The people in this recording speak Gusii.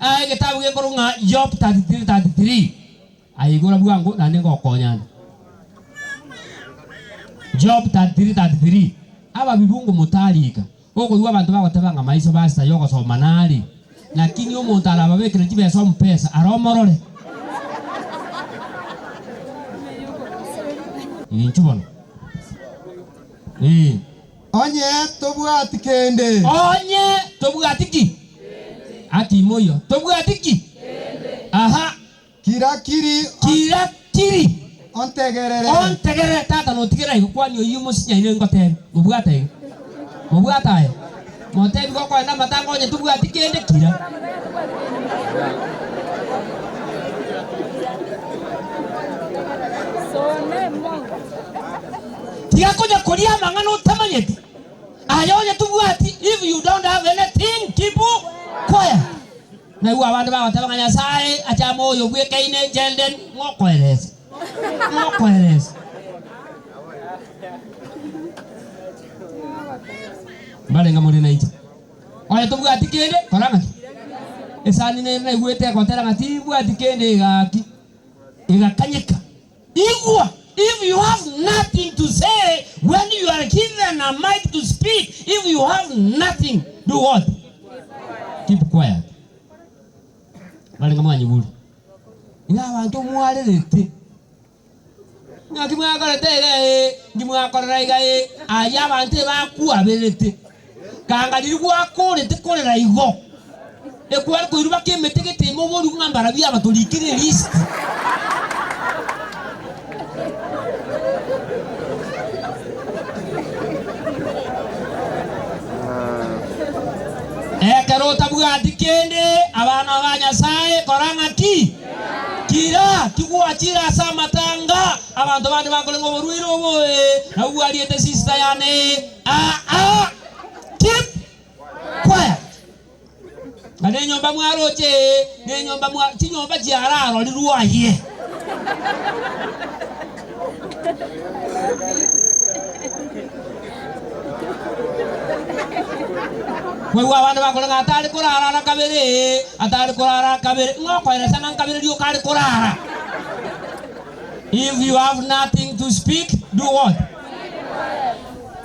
Aa egetabu gekorokwa ng'a Job 33:33. Aye igora bwango naende ngokonya nde. Job 33:33. Ababibungo motarika, okoigwa abanto bagoteba ng'a maiso basta y'ogosoma nare, lakini omonto arababekere chibesa omupesa are omorore. Inchuo bono. Ee. Onye tobwati kende. Onye tobwati ki? Ati moyo. Tobwati ki? Aha. Kira kiri. Kira kiri. Ontegerere. Ontegerere. Tata notigere igo kwani oyio mosinyaine ngotebi. Mobwate iga. Mobwate aye. Motebi gokoenda amatanga onye tobwati kende kira. Tiga konya koria amang'ana otamanyeti. Aye onye tobwati, if you don't have anything, keep quiet. Naigwa abande bagoteba ng'a Nyasae achame oyo bwekaine Jelden, ng'okoeresa, ng'okoeresa. Mbarenge more nainche. Onye tobwati kende, kora ng'aki? Esani nere naigwete egotera ng'a tibwati kende egaki, egakanyeka. Igwa, if you have nothing to say when you are given a mic to speak, if you have nothing, do what? Keep quiet. Barenge mwanyigure. Iga abanto mwarerete. Ng'aki mwakorete iga ee, nki mwakorera iga ee, ayio abanto ebakwaberete. Kanga riria gwakorete korera igo, ekware koirwa baka emete gete ime oborigwe ng'a mbarabwo aba torikire elisiti. Ekero otabwati kende, abana ba Nyasae, kora ng'aki? Kira, tigwachire ase amatanga, abanto bande bakore ng'a oborwaire obo ee, nabwo bwariete sister yane ee. Aa, keep quiet. Ng'a nenyomba mwaroche ee, nenyomba mwa chinyomba chiararorirwe aye. Kwaigwa abande bakore ng'a atare korara ara kabere ee, atare korara ara kabere, ng'a okoeresa ng'a nkabere rioka are korara. If you have nothing to speak, do what?